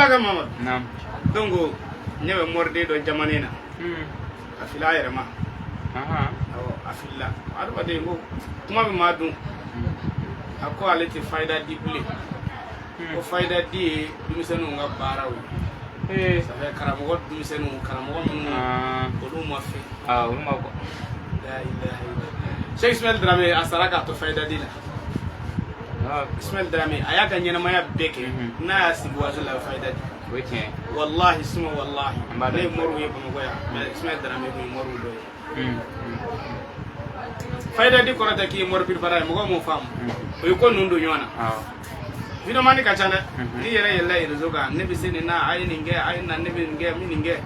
Ala ka Mamadu. Naam. Donc ne bɛ mɔriden dɔ jamana na, a filila a yɛrɛ ma. Awɔ, a filila. Adamaden ko kuma bɛ maa dun. A ko ale tɛ fayida di bilen, ko fayida di ye denmisɛnninw ka baaraw ye. Ça fait karamɔgɔ denmisɛnninw, karamɔgɔ minnu olu ma fɛn. Ah, olu ma bɔ. La ilaha illallah. Cheikh Ismaël Dramé, a sara k'a to fayida di la. Ismaël Dramé, a y'a ka ɲɛnamaya bɛɛ kɛ, n'a y'a sigi waati la, a bɛ fayida di. O ye tiɲɛ ye. Wallahi suma wallahi. An b'a Ne ye dɔn. moriw ye Bamakɔ yan, mais Ismaël Dramé kun ye moriw dɔ ye. Fayida di kɔrɔ tɛ k'i ye mori piripara ye, mɔgɔw m'o faamu. O ye ko ninnu don ɲɔgɔn na. Vidéoman ka ca dɛ. N'i yɛrɛ yɛlɛla réseau kan, ne bɛ se nin na, a ye nin kɛ, a ye na, ne bɛ nin kɛ, n bɛ nin kɛ.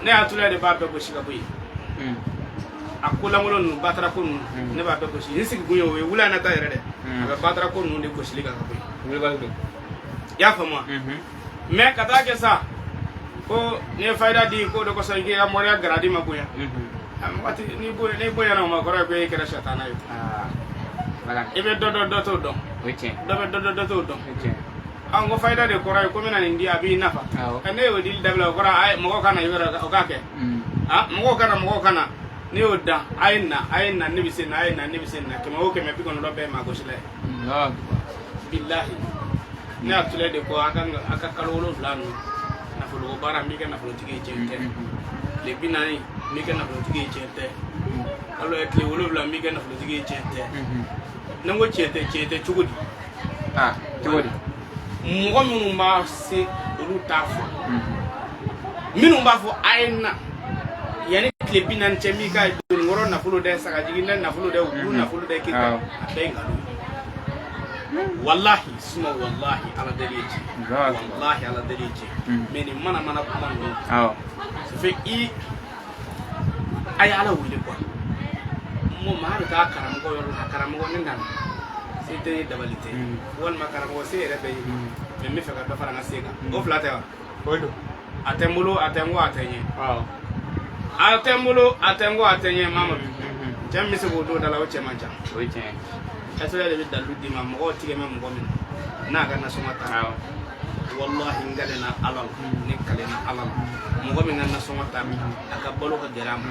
Ne Ayatulayi de b'a bɛɛ gosi ka bɔ yen. A ko lankolon ninnu, batara ko ninnu, ne b'a bɛɛ gosi. N sigi kun ye o ye wula in na ta yɛrɛ dɛ. A bɛ batara ko ninnu de gosili kan ka bɔ yen. Wulibali don. I y'a faamu wa? Mais ka taa kɛ sa ko n'i ye fayida di, k'o de kosɔn i k'i ka moriya garadi ma bonya. A mɔgɔ ti n'i bonya, n'i bonyana o ma, kɔrɔ ye ko e kɛra satana ye. Aa. Ala. I bɛ dɔ dɔn, dɔ t'o dɔn. O ye tiɲɛ ye. Dɔ bɛ dɔ dɔn, dɔ t'o dɔn. O ye tiɲɛ ye. An ko fayida de kɔrɔ ye ko n bɛna nin di, a b'i nafa. Ɛ, ne y'o dili dabila, o kɔrɔ a ye mɔgɔw ka na yɔrɔ o k'a kɛ. Ah, mɔgɔw ka na, mɔgɔw ka na. Ne y'o dan, a ye na, a ye na, ne bɛ se na, a ye na, ne bɛ se na. Kɛmɛ o kɛmɛ, 90 bɛɛ ye maagosila ye. Allahu akbar. Bilahi, ne y'a tulɛ de ko a ka kalo 7 ninnu nafoloko baara, n b'i kɛ nafolotigi ye, tiɲɛ tɛ. Tile 40, n b'i kɛ nafolotigi ye, tiɲɛ tɛ. Kalo ye tile 7, n b'i kɛ nafolotigi ye, tiɲɛ tɛ. Ne ko tiɲɛ tɛ, tiɲɛ tɛ cogo di? Ah, cogo di? Mɔgɔ minnu b'a se, olu t'a fɔ. Minnu b'a fɔ a ye na yanni tile 40 cɛ, n b'i ka donikɔrɔ nafolo dɛ, sagajigi dɛ, nafolo dɛ, wulu nafolo dɛ, k'i ka a bɛɛ ye nkalon ye. Walahi suma wallahi, Ala deli ye tiɲɛ. Wallahi, Ala deli ye tiɲɛ. Mais nin mana mana kuma ninnu, ça fait i a ye Ala wele quoi. Mɔgɔ maa bɛ taa karamɔgɔ yɔrɔ la, karamɔgɔ, ne nana, se tɛ n ye, dabali tɛ, walima karamɔgɔ, se yɛrɛ bɛ ye, mais n bɛ fɛ ka dɔ fara n ka se kan. O fila tɛ wa? O don. A tɛ n bolo, a tɛ n kɔ, a tɛ n ɲɛ. A tɛ n bolo, a tɛ n kɔ, a tɛ n ɲɛ. Mamadu, cɛ min bɛ se k'o don da la, o cɛ man ca. O ye tiɲɛ ye. Ɛsɛ de bɛ dalilu d'i ma, mɔgɔw tigɛ bɛ mɔgɔ min na, n'a ka nasɔngɔ ta. Wallahi, n kalenna Ala la, ne kalenna Ala la, mɔgɔ min ka nasɔngɔ ta, a ka balo ka gɛlɛ a ma,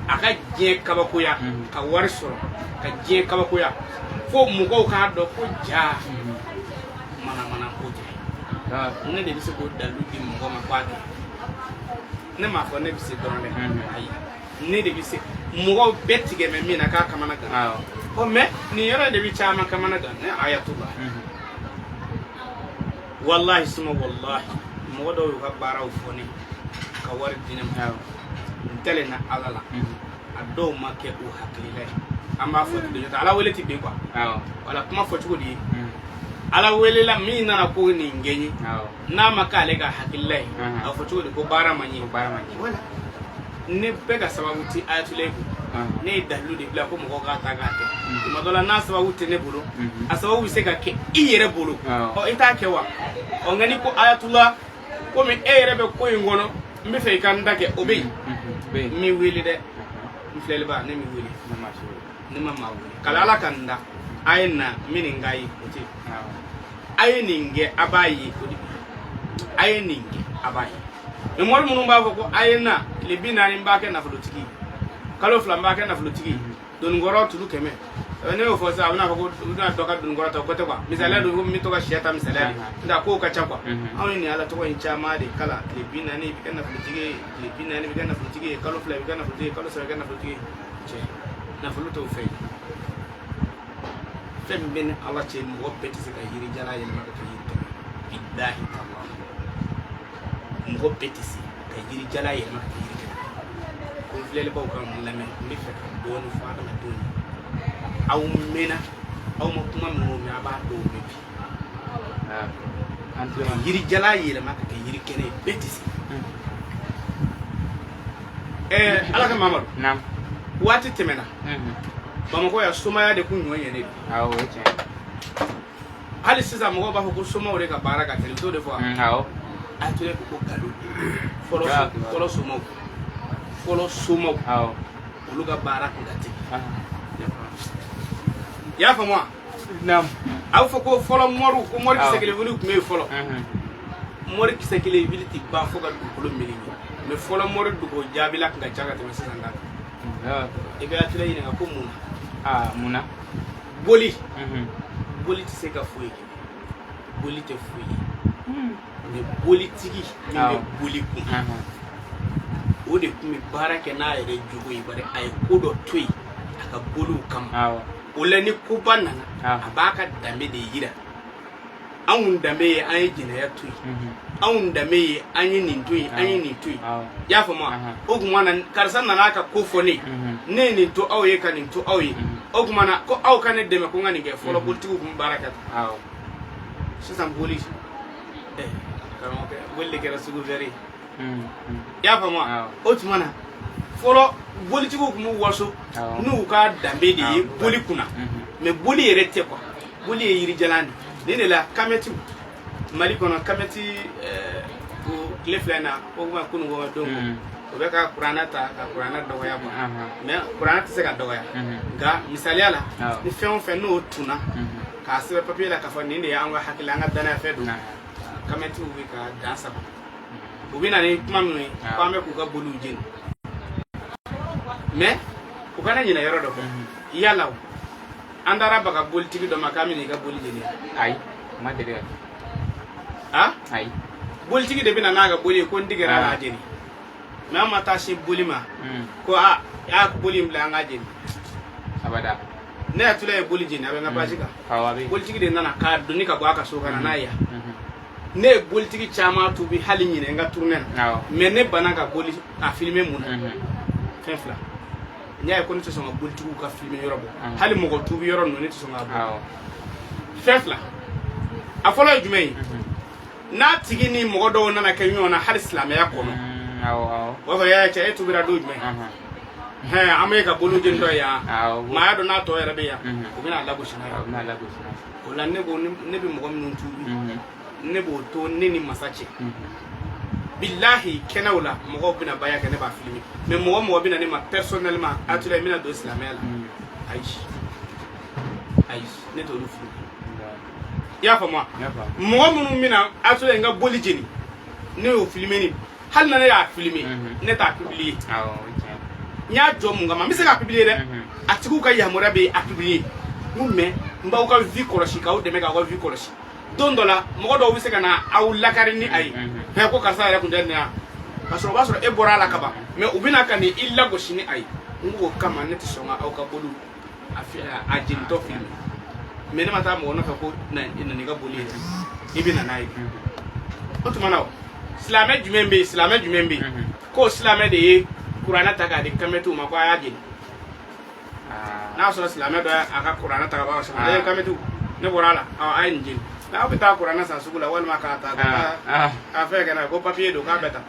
a ka diɲɛ kabakoya, ka wari sɔrɔ ka diɲɛ kabakoya fo mɔgɔw k'a dɔn ko ja manamana ko tɛ. Ne de bɛ se k'o dalilu di mɔgɔ ma k'a kɛ. Ne m'a fɔ ne bɛ se dɔrɔn dɛ, ayi, ne de bɛ se mɔgɔw bɛɛ tigɛ mɛ min na k'a kamana gan. Ɔ, mais nin yɔrɔ de bɛ caman kamana gan. Ne Ayatula, wallahi suma wallahi, mɔgɔ dɔw y'u ka baaraw fɔ ne ka wari di ne ma. N tɛlen na Ala la, a dɔw ma kɛ u hakilila ye. An b'a fɔ ten de, Ala wele tɛ bin quoi. Wala kuma fɔ cogo di ye? Ala welela min nana ko nin gɛɲɛ, n'a ma k'ale ka hakilila ye, a fɔ cogo di ko baara ma ɲɛ? Ko baara ma ɲɛ. Wala ne bɛɛ ka sababu ti Ayatula kun. Ne ye dalilu de bila ko mɔgɔw k'a ta k'a kɛ. Tuma dɔ la, n'a sababu tɛ ne bolo, a sababu bɛ se ka kɛ i yɛrɛ bolo. Ɔ, i t'a kɛ wa? Ɔ, nka ni ko Ayatula, komi e yɛrɛ bɛ ko in kɔnɔ, n bɛ fɛ i ka n da kɛ, o bɛ yen. Bɛ yen. N m'i wele dɛ, n filɛliba, ne m'i wele. Ne ma se wele. Ne ma maa wele kala Ala ka n da, a ye na, n bɛ nin k'a ye, o tɛ yen. A ye nin kɛ, a b'a ye, o de bɛ yen. A ye nin kɛ, a b'a ye. Mais mɔri minnu b'a fɔ ko a ye na tile 40, n b'a kɛ nafolotigi ye, kalo 2, n b'a kɛ nafolotigi ye, donikɔrɔ tulu 100. Ne y'o fɔ sisan, a bɛna fɔ ko u bɛna dɔ ka donikɔrɔ ta, o ko tɛ quoi. Misaliya don, ko n bɛ to ka sɛ ta misaliya de, nka kow ka ca quoi. Anw ye nin Ala tɔgɔ in caman de kalan: tile 40, i bɛ kɛ nafolotigi ye, tile 40, i bɛ kɛ nafolotigi ye, kalo 2, i bɛ kɛ nafolotigi ye, kalo 3, i bɛ kɛ nafolotigi ye. Cɛ, nafolo t'o fɛ ye. Fɛn min bɛ ni Ala cɛ, mɔgɔ bɛɛ tɛ se ka yiri jala yɛlɛma ka kɛ yiri kɛnɛ. Bilahi taala, mɔgɔ bɛɛ tɛ se ka yiri jala yɛlɛma ka kɛ yiri kɛnɛ. Ko n filɛlibaw ka n lamɛn, n bɛ fɛ ka dɔɔnin fɔ adamadenw ye. Aw mɛnna, aw ma kuma minnu mɛn, a b'a dɔw mɛn bi. An tulo Ka ma. yiri jala yɛlɛma ka kɛ yiri kɛnɛ ye, bɛɛ tɛ se. Ɛɛ, Ala ka Mamadu. Naam. Waati tɛmɛna, Bamakɔ yan, somaya de kun ɲɔ ɲɛnen don. Awɔ, o ye tiɲɛ ye. Hali sisan, mɔgɔw b'a fɔ ko somaw de ka baara ka teli, u t'o de fɔ wa? Awɔ. A tun ko nkalon. Fɔlɔ, fɔlɔ somaw, fɔlɔ somaw, olu ka baara kun ka teli. I y'a faamu wa? Naam. A bɛ fɔ ko fɔlɔ mɔriw, ko mɔri kisɛ kelen wuli tun bɛ yen fɔlɔ. Mori kisɛ kelen wuli ti ban fo ka dugukolo meleke. Mais fɔlɔ mori dogo jaabila tun ka ca ka tɛmɛ sisan ta kan. I bɛ Atula ɲininka ko mun na? Aa, mun na? Boli, boli tɛ se ka foyi kɛ, boli tɛ foyi ye. Mais bolitigi min bɛ boli kun, o de tun bɛ baara kɛ n'a yɛrɛ jogo ye, bari a ye ko dɔ to yen a ka boliw kama. O la ni koba nana, a b'a ka danbe de yira. Anw danbe ye an ye jɛnɛya to yen, anw danbe ye an ye nin to yen, an ye nin to yen. I y'a faamu? O tuma na karisa nana a ka ko fɔ ne ye, ne ye nin to aw ye ka nin to aw ye. O tuma na ko aw ka ne dɛmɛ ko n ka nin kɛ. Fɔlɔ bolitigiw tun bɛ baara kɛ tan. Sisan boli, karamɔgɔkɛ, boli de kɛra sugu fɛrɛ ye. I y'a faamu? O tuma na fɔlɔ bolitigiw tun bɛ waso n'u ka danbe de ye boli kunna. Mais boli yɛrɛ tɛ quoi, boli ye yirijalan de. Nin de la kamɛtiw Mali kɔnɔ, kamɛti o tile fila in na, o kuma kunun ko don ko o bɛ ka kuranɛ ta ka kuranɛ dɔgɔya quoi. Mais kuranɛ tɛ se ka dɔgɔya, nka misaliya la, ni fɛn o fɛn n'o tunna k'a sɛbɛn papiye la k'a fɔ nin de y'an ka hakili, an ka danaya fɛn don, kamɛtiw bɛ ka dan saba. U bɛ na ni kuma minnu ye ko an bɛ k'u ka boliw jeni, mais u kana ɲinɛ yɔrɔ dɔ kɔ. Yala o an taara baga bolitigi dɔ ma k'an bɛna i ka boli jeni? Ayi, ma deli ka. A ayi. Bolitigi de bɛ na n'a ka boli ye ko n tigɛra a la, a jeni. Mais an ma taa se boli ma ko a y'a boli in bila an k'a jeni. Abada. Ne Atula ye boli jeni, a bɛ n ka page kan. Awɔ, a bɛ. Bolitigi de nana k'a doni ka bɔ a ka so ka na n'a ye yan. Ne ye bolitigi caman tubi hali ɲinɛ n ka tournée na, mais ne banna ka boli a filmer. Mun na? Fɛn fila n y'a ye ko ne tɛ sɔn ka bolitigiw ka filmer yɔrɔ bɔ, hali mɔgɔ tubi yɔrɔ ninnu ne tɛ sɔn k'a bɔ. Fɛn fila, a fɔlɔ ye jumɛn ye? N'a tigi ni mɔgɔ dɔw nana kɛ ɲɔgɔn na hali silamɛya kɔnɔ, o b'a fɔ y'a cɛ, e tubira don jumɛn? Hɛn, an bɛ ka bolo jeni dɔ yan, maa y'a dɔn n'a tɔ yɛrɛ bɛ yan, u bɛna lagosi n'a ye. O la ne ko ne bɛ mɔgɔ minnu tubi, ne b'o to ne ni masa cɛ. Bilahi, kɛnɛw la mɔgɔw bɛna baya kɛ, ne b'a filmer. Mais mɔgɔ mɔgɔ bɛna ne ma personnellement, Atula n bɛna don silamɛya la, ayi ayi, ne t'olu filmer. I y'a faamu wa? Mɔgɔ minnu bɛna Atula n ka boli jeni, ne y'o filmer, ni hali na ne y'a filmer, ne t'a publier. N y'a jɔ mun kama? N bɛ se k'a publier dɛ, a tigiw ka yamaruya bɛ a publier. N ko mais n b'aw ka vie kɔlɔsi, k'aw dɛmɛ k'aw ka vie kɔlɔsi. Don dɔ la mɔgɔ dɔw bɛ se ka na aw lakari ni a ye, hɛn, ko karisa yɛrɛ tun tɛ nin yan, ka sɔrɔ o b'a sɔrɔ e bɔra a la ka ban, mais u bɛna ka nin i lagosi ni a ye. N k'o kama ne tɛ sɔn ka aw ka boliw a jenitɔ filmer. Mais ne ma taa mɔgɔ nɔfɛ ko na n'i ka boli ye dɛ, i bɛ na n'a ye. O tuma na o silamɛ jumɛn bɛ yen, silamɛ jumɛn bɛ yen k'o silamɛ de ye kuranɛ ta k'a di kamɛtiw ma ko a y'a jeni? N'a sɔrɔ silamɛ dɔ y'a ka kuranɛ ta ka bɔ a ka so kɔnɔ, ee kamɛtiw, ne bɔra a la, a ye nin jeni. N'aw bɛ taa kuranɛ san sugu la walima k'a ta ka taa a fɛn kɛ n'a ye ko papiye don k'a bɛ ta,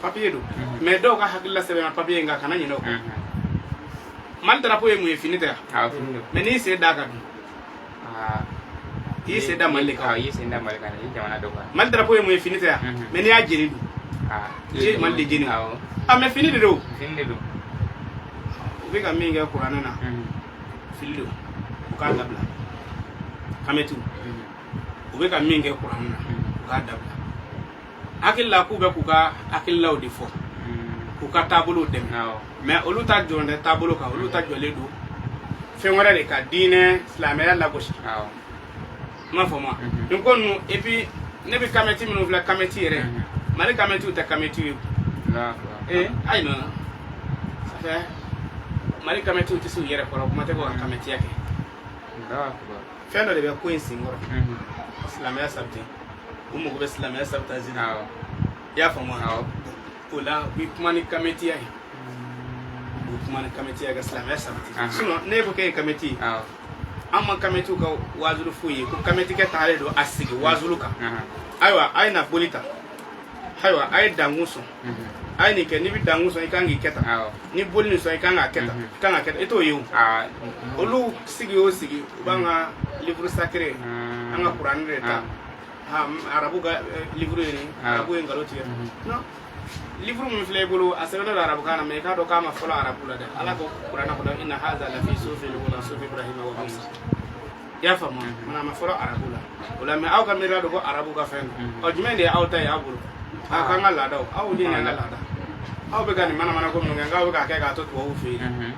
papiye don. Mais dɔw ka hakilila sɛbɛnna papiye in kan, kana ɲinɛ o kɔ. Mali drapeau ye mun ye? Fini tɛ yan? Mais n'i sen d'a kan dun, i y'i sen da Mali de kan. I y'i sen da Mali kan, i jamana dɔ kan. Mali drapeau ye mun ye? Fini tɛ yan? Mais n'i y'a jeni dun, i ye Mali de jeni. Ah, mais fini de don. Fini de don. U bɛ ka min kɛ kuranɛ na, fili don, u k'a dabila. Kamɛtiw, u bɛ ka min kɛ kuranɛ na, u k'a dabila. Hakili la k'u bɛ k'u ka hakililaw de fɔ, k'u ka taabolow dɛmɛ, mais olu ta jɔlen tɛ taabolo kan, olu ta jɔlen don fɛn wɛrɛ de ka diinɛ silamɛya lagosi. N m'a fɔ ma nin ko ninnu. Et puis ne bɛ kamɛti minnu filɛ, kamɛti yɛrɛ, Mali kamɛtiw tɛ kamɛtiw ye. Ee ayi, non, ça fait Mali kamɛtiw tɛ se u yɛrɛ kɔrɔ, kuma tɛ ko ka kamɛtiya kɛ. Fɛn dɔ de bɛ ko in senkɔrɔ, silamɛya sabati, u mago bɛ silamɛya sabati la. I y'a faamu wa? O la u bɛ kuma ni kamɛtiya ye, u bɛ kuma ni kamɛtiya ye ka silamɛya sabati. Sinon ne ko k'e ye kamɛti ye, an ma kamɛtiw ka waazulu foyi ye ko kamɛtikɛ tagalen don a sigi waazulu kan. Ayiwa, a ye na boli ta, ayiwa a ye dankun sɔn, a ye nin kɛ. N'i bɛ dankun sɔn, i kan k'i kɛ tan. Ni boli nin sɔn, i kan k'a kɛ tan, i kan k'a kɛ tan. I t'o ye o. Olu sigi o sigi, u b'an ka livre sacré, an ka kuranɛ de ta. Arabu ka livre ye nin, arabu ye nkalon tigɛ. Non, livre min filɛ i bolo, a sɛbɛnnen don arabukan na, mais i k'a dɔn k'a ma fɔlɔ arabu la dɛ. Ala ko kuranɛ kɔnɔ: inna haza lafi suhufil ula suhufi Ibrahima wa Musa. I y'a faamu? Mana a ma fɔlɔ arabu la o la, mais aw ka miiriya don ko arabu ka fɛn don. Ɔ, jumɛn de ye aw ta ye aw bolo? A k'an ka laadaw, aw de y'an ka laada. Aw bɛ ka nin manamana ko minnu kɛ, k'aw bɛ k'a kɛ k'a to tubabuw fɛ yen.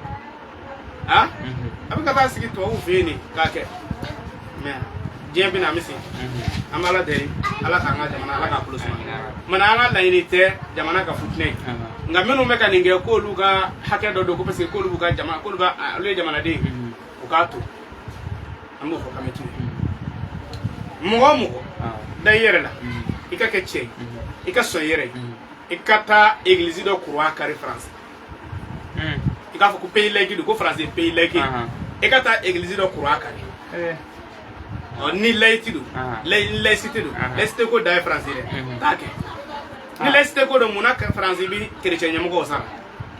A a bɛ ka taa sigi tubabuw fɛ yen de k'a kɛ, mais diɲɛ bɛna an bɛ segin. An bɛ Ala deli, Ala k'an ka jamana, Ala k'a bolo suma. Mana an ka laɲini tɛ jamana ka futinɛ ye, nka minnu bɛ ka nin kɛ, k'olu ka hakɛ dɔ don, ko parce que k'olu b'u ka jamana, k'olu b'a, olu ye jamanaden ye, u k'a to. An b'o fɔ kamɛtiw ye. Mɔgɔ o mɔgɔ da i yɛrɛ la, i ka kɛ cɛ ye, i ka sɔn i yɛrɛ ye, i ka taa église dɔ croix kari France, i k'a fɔ ko pays laïque don, ko France ye pays laïque ye, i ka taa église dɔ croix kari. Ɔ, ni laïcité don, laïcité don, laïcité ko da ye France dɛ. T'a kɛ. Ni laïcité ko don, munna France bi chrétien ɲɛmɔgɔw sara?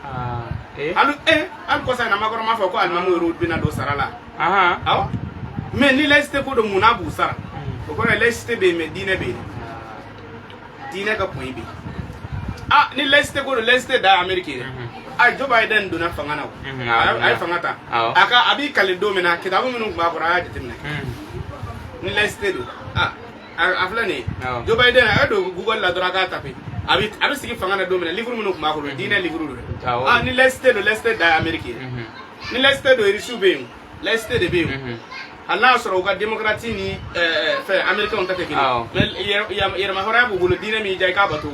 Hali hali kɔsa in na, Macron m'a fɔ ko alimamu yɛrɛw bɛna don sara la. Awɔ, mais ni laïcité ko don, munna b'u sara? O kɔrɔ ye laïcité bɛ yen, mais diinɛ bɛ yen, diinɛ ka point bɛ yen. Ah, ni laïcité ko don, laïcité da ye Amérique ye dɛ. Ah, Joe Biden donna fanga na o, a ye fanga ta, a ka a b'i kale don min na, kitabu minnu tun b'a kɔrɔ, a y'a jateminɛ. Ni laïcité don, ah, a filɛ nin ye, Joe Biden, a ye don Google la dɔrɔn, a k'a taper, a bɛ sigi fanga na don min na, livre minnu tun b'a kɔrɔ, diinɛ livre don dɛ. Ah, ni laïcité don, laïcité da ye Amérique ye. Ni laïcité don, Russe bɛ yen, laïcité de bɛ yen. Hali n'a y'a sɔrɔ u ka démocratie ni fɛn américain ta tɛ kelen, mais yɛrɛmahɔrɔnya b'u bolo, diinɛ min y'i diya i k'a bato,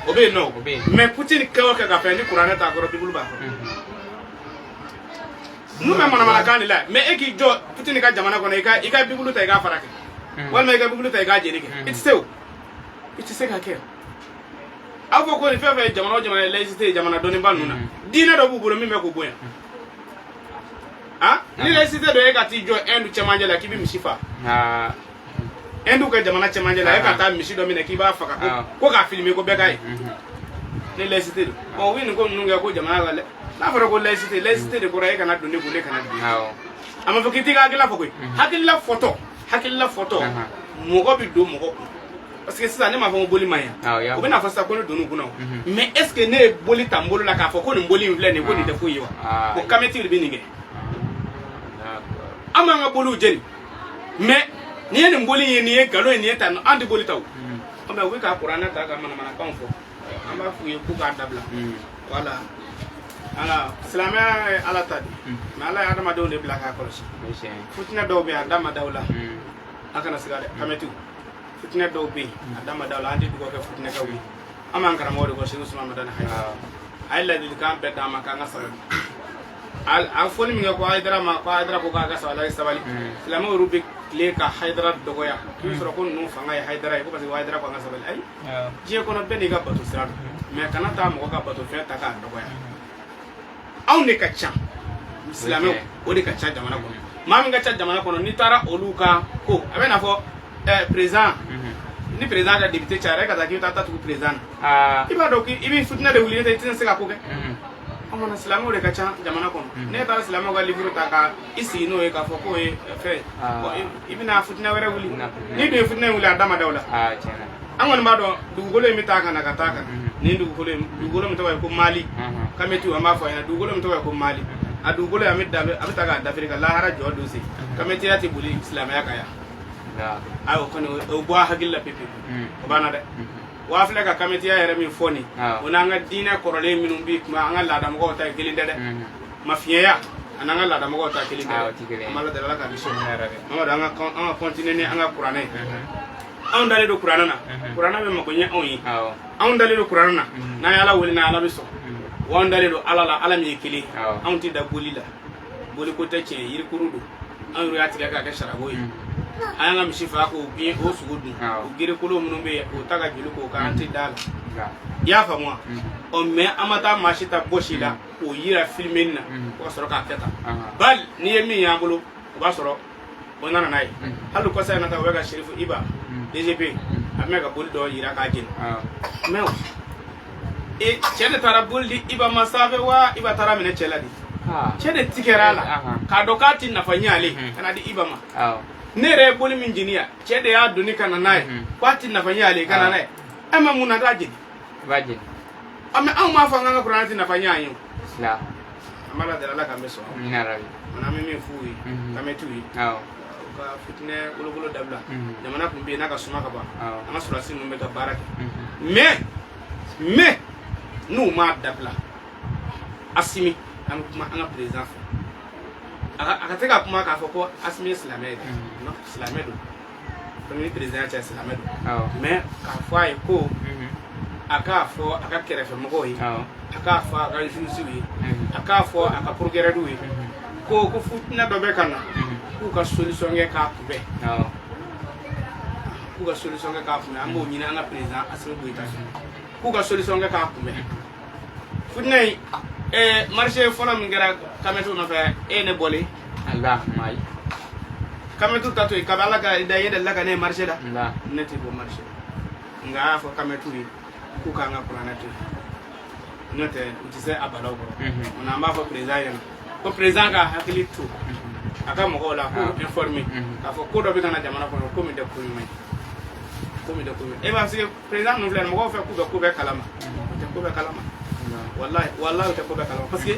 o bɛ yen nɔ. Mais Poutine kɛ o kɛ ka fɛn ni kuranɛ t'a kɔrɔ, Bible b'a kɔrɔ, ninnu bɛ manamanakan de la. Mais e k'i jɔ Poutine ka jamana kɔnɔ, i ka Bible ta, i k'a fara kɛ, walima i ka Bible ta, i k'a jeni kɛ, i tɛ se o, i tɛ se ka kɛ. Aw fɔ ko nin fɛn fɛn ye jamana o jamana ye laïcité ye, jamana dɔnniba ninnu na, diinɛ dɔ b'u bolo min bɛ k'u bonya. Ah, ni laïcité dɔ, e ka t'i jɔ Inde cɛmancɛ la k'i bɛ misi fa, Inde ka jamana cɛmancɛ la, e ka taa misi dɔ minɛ k'i b'a faga ko k'a filmer ko bɛɛ k'a ye, ni laïcité don. Ɔ, u bɛ nin ko ninnu kɛ ko jamana ka n'a fɔra ko laïcité, laïcité de kɔrɔ e kana don ne kun, ne kana don. A ma fɔ k'i t'i ka hakilila fɔ koyi. Hakilila fɔtɔ, hakilila fɔtɔ, mɔgɔ bɛ don mɔgɔ kun, parce que sisan ne m'a fɔ ko boli man ɲi, o bɛna fɔ sisan ko ne donn'u kunna o. Mais est ce que ne ye boli ta n bolo la k'a fɔ ko nin boli in filɛ nin ye, ko nin tɛ foyi ye wa? Ko kamɛtiw de bɛ nin kɛ. An b'an ka boliw jeni, mais n'i ye nin boli ye, nin ye nkalon ye, nin ye tan, an tɛ boli ta o. Mais u bɛ ka kuranɛ ta ka manamanakanw fɔ, an b'a f'u ye k'u k'a dabila. Wala ala silamɛya ye Ala ta de, mais Ala ye adamadenw de bila k'a kɔlɔsi. Futinɛ dɔw bɛ yen, a da ma da o la, a kana siga dɛ. Kamɛtiw, futinɛ dɔw bɛ yen, a da ma da o la. An tɛ dugawu kɛ futinɛkɛw ye. An b'an karamɔgɔ de kɔ, Seku Usumani Madani Hayidara, a ye ladilikan bɛɛ d'an ma k'an ka sabali. A fɔli min kɛ ko Hayidara ma, ko Hayidara ko k'a ka sabali, a ye sabali. Silamɛw yɛrɛ bɛ tile ka Hayidara dɔgɔya, k'i bɛ sɔrɔ ko ninnu fanga ye Hayidara ye, ko parce que Hayidara ko an ka sabali. Ayi, diɲɛ kɔnɔ bɛɛ n'i ka bato sira don, mais kana taa mɔgɔ ka bato fɛn ta k'a dɔgɔya. Anw de ka ca, silamɛw o de ka ca jamana kɔnɔ. Maa min ka ca jamana kɔnɔ, n'i taara olu ka ko, a bɛ n'a fɔ président, ni président ka député cayara, e ka taa k'i bɛ taa tatugu président na, i b'a dɔn k'i bɛ futinɛ de wuli, n'o tɛ i tɛna se ka ko kɛ. An kɔnɔ silamɛw de ka ca jamana kɔnɔ. Ne taara silamɛw ka livre ta ka i sigi n'o ye k'a fɔ k'o ye fɛn, i bɛna futinɛ wɛrɛ wuli. N'i dun ye futinɛ wuli, a da ma da o la. An kɔni b'a dɔn dugukolo in bɛ taa ka na ka taa kan nin dugukolo in, dugukolo min tɔgɔ ye ko Mali, kamɛtiw, an b'a fɔ a ɲɛna, dugukolo min tɔgɔ ye ko Mali, a dugukolo a bɛ taa k'a dafiri ka lahara jɔ don se. Kamɛtiya tɛ boli silamɛya kan yan. Ayiwa, o kɔni o bɔ a hakili la pewu, o banna dɛ. Waa filɛ ka kamɛtiya yɛrɛ min fɔ nin, o n'an ka diinɛ kɔrɔlen minnu bi kuma, an ka laadamɔgɔw ta ye kelen tɛ dɛ. Mafiɲɛya a n'an ka laadamɔgɔw ta kelen tɛ dɛ. An b'Ala deli, Ala k'a kisi. Mamadu, an ka continuer ni an ka kuranɛ ye. Anw dalen don kuranɛ na, kuranɛ bɛ mako ɲɛ anw ye. Anw dalen don kuranɛ na, n'an ye Ala wele, n'an Ala bɛ sɔn wa. Anw dalen don Ala la, Ala min ye kelen. Anw tɛ da boli la, boli ko tɛ tiɲɛ, yirikuru don. Anw yɛrɛ y'a tigɛ k'a kɛ sarako ye. An y'an ka misi faga k'o bin, o sogo dun, o gerekolo minnu bɛ yen, k'o ta ka joli k'o kan, an tɛ da la. I y'a faamu wa? Ɔ, mais an ma taa maa si ta bɔsi la k'o yira filimeni na ko ka sɔrɔ k'a kɛ tan. Bali n'i ye min y'an bolo, o b'a sɔrɔ o nana n'a ye. Hali kɔsa in na ta, u bɛ ka Serifu Iba DGP, a bɛ ka boli dɔ yira k'a jeni. Mais e cɛ de taara boli di Iba ma sanfɛ wa? Iba taara minɛ cɛ la de. Cɛ de tigɛra a la k'a dɔn k'a ti nafa ɲɛ ale ka na di Iba ma. Ne yɛrɛ ye boli min jeni yan, cɛ de y'a doni ka na n'a ye, k'a ti nafa ɲɛ ale ka na n'a ye. E ma mun na t'a jeni? Mais anw m'a fɔ an ka kuranɛ ti nafa ɲɛ an ye o. An b'a la deli, Ala k'an bɛ sɔn. An bɛ min f'u ye, kamɛtiw ye, u ka fitinɛ wolokolo dabila. Jamana tun bɛ yen n'a ka suma ka ban. An ka sɔrɔdasi ninnu bɛ ka baara kɛ, mais n'u m'a dabila, Asimi, an bɛ kuma an ka président fɛ, a ka se ka kuma k'a fɔ ko Asimi ye silamɛ ye dɛ. Non, silamɛ don, komi ni président cɛ silamɛ don, mais k'a fɔ a ye ko a k'a fɔ a ka kɛrɛfɛmɔgɔw ye, a k'a fɔ a ka juges ye, a k'a fɔ a ka procureur ye ko futinɛ dɔ bɛ ka na, k'u ka solution kɛ k'a kunbɛn, k'u ka solution kɛ k'a kunbɛn. An b'o ɲini an ka président Asimi Goyita fɛ, k'u ka solution kɛ k'a kunbɛn. Futinɛ in, marché fɔlɔ min kɛra kamɛtiw nɔfɛ, e ye ne bɔlen Allah mai. Kamɛtiw ta to yen kabi Ala ka da e delila ka ne ye marché la. La. Ne tɛ bɔ marché, nka a y'a fɔ kamɛtiw ye k'u k'an ka kuranɛ to yen, n'o tɛ u tɛ se a balaw kɔrɔ. O la an b'a fɔ président ɲɛna ko président ka hakili to a ka mɔgɔw la, k'u informer k'a fɔ ko dɔ bɛ ka na jamana kɔnɔ, ko min tɛ ko ɲuman ye, ko min tɛ ko ɲuman ye. E b'a se président ninnu filɛ nin ye, mɔgɔw fɛ k'u bɛ ko bɛɛ kalama, u tɛ ko bɛɛ kalama. Wallahi, wallahi, u tɛ ko bɛɛ kalama, parce que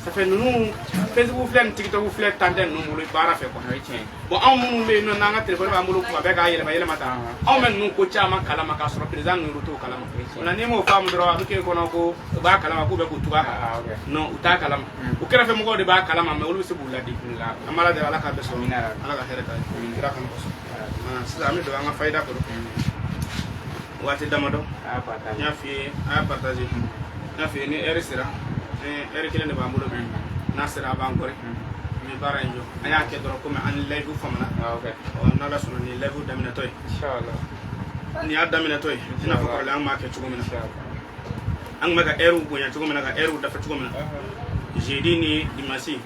ça fait ninnu Facebook filɛ ni TikTok filɛ tan tɛ ninnu bolo baara fɛ quoi. O ye tiɲɛ ye. Bon, anw minnu bɛ yen nɔ, n'an ka téléphone b'an bolo kuma bɛɛ k'a yɛlɛma yɛlɛma tan, anw bɛ ninnu ko caman kalama k'a sɔrɔ président ninnu t'o kalama. O la n'i m'o faamu dɔrɔn, a bɛ k'e kɔnɔ ko u b'a kalama, k'u bɛ k'u tugu a kan. Ah, ok. Non, u t'a kalama. U kɛrɛfɛ mɔgɔw de b'a kalama, mais olu bɛ se k'u ladi. La. An b'Ala deli, Ala k'a bɛɛ sɔrɔ. Amina yarabi. Ala ka hɛrɛ k'a ye kira kanu kosɔn. Ah, sisan an bɛ don an ka fayida kɔrɔ waati damadɔ. A y'a partage. N y'a f'i ye, a y'a partage. N y'a f'i ye, ni heure sera, ni heure kelen de b'an bolo bi, n'a sera a b'an kɔrɔ, n bɛ baara in jɔ. An y'a kɛ dɔrɔn komi an ni live famana. Ah, ok. Ɔ, n'Ala sɔnna, nin ye live daminɛtɔ ye. Inshallah. Nin y'a daminɛtɔ ye, i n'a fɔ kɔrɔlen an b'a kɛ cogo min na. Inshallah. An tun bɛ ka heure bonya cogo min na, ka heure dafa cogo min na, jeudi ni dimanche.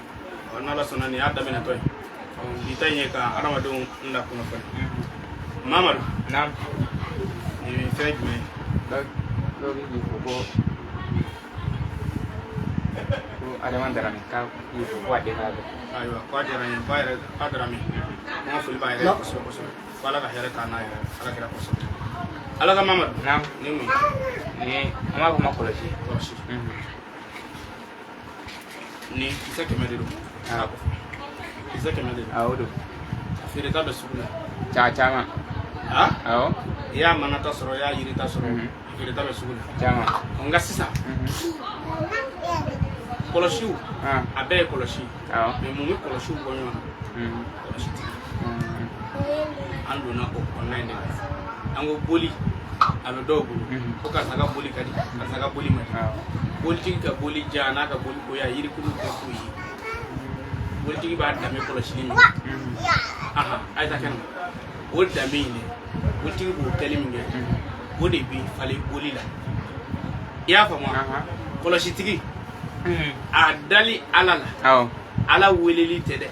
Ɔ, n'Ala sɔnna, nin y'a daminɛtɔ ye. Ɔ, bi ta in ye ka adamadenw lakunnafoni. Mamadu. Naam. Nin ye fɛn jumɛn ye? Dɔw bɛ k'i fo ko Adama Darame k'a k'i fo ko a den k'a bɛɛ. Ayiwa, k'a diyara n ye, k'a yɛrɛ k'a Darame, n ka foli b'a yɛrɛ ye kosɛbɛ kosɛbɛ, ko Ala ka hɛrɛ k'an n'a yɛrɛ, Ala kɛra kosɛbɛ. Ala ka Mamadu. Naam. Ni mun ye? Ni an b'a fɔ ma kɔlɔsi. Kɔlɔsi. Ni kisɛ 100 de don. Ah. Kisɛ 100 de don. Awɔ, o don. A feereta bɛ sugu la. Caman. Ah. Awɔ. I y'a manata sɔrɔ, i y'a yirita sɔrɔ, a feereta bɛ sugu la. Caman. Ɔ, nka sisan kɔlɔsiw, a bɛɛ ye kɔlɔsi ye, mais mun bɛ kɔlɔsiw bɔ ɲɔgɔn na? Kɔlɔsi tigi. An donna o kɔnɔna in de la. An ko boli a bɛ dɔw bolo, ko karisa ka boli ka di, karisa ka boli man di. Bolitigi ka boli ja n'a ka boli koya yirikuru tɛ foyi ye. Bolitigi b'a danbe kɔlɔsili min kɛ, ahan, a ye taa kɛnɛma, o danbe in dɛ, bolitigi b'o kɛli min kɛ, o de bi falen boli la. I y'a faamu wa? Kɔlɔsitigi, a dali Ala la. Ala weleli tɛ dɛ.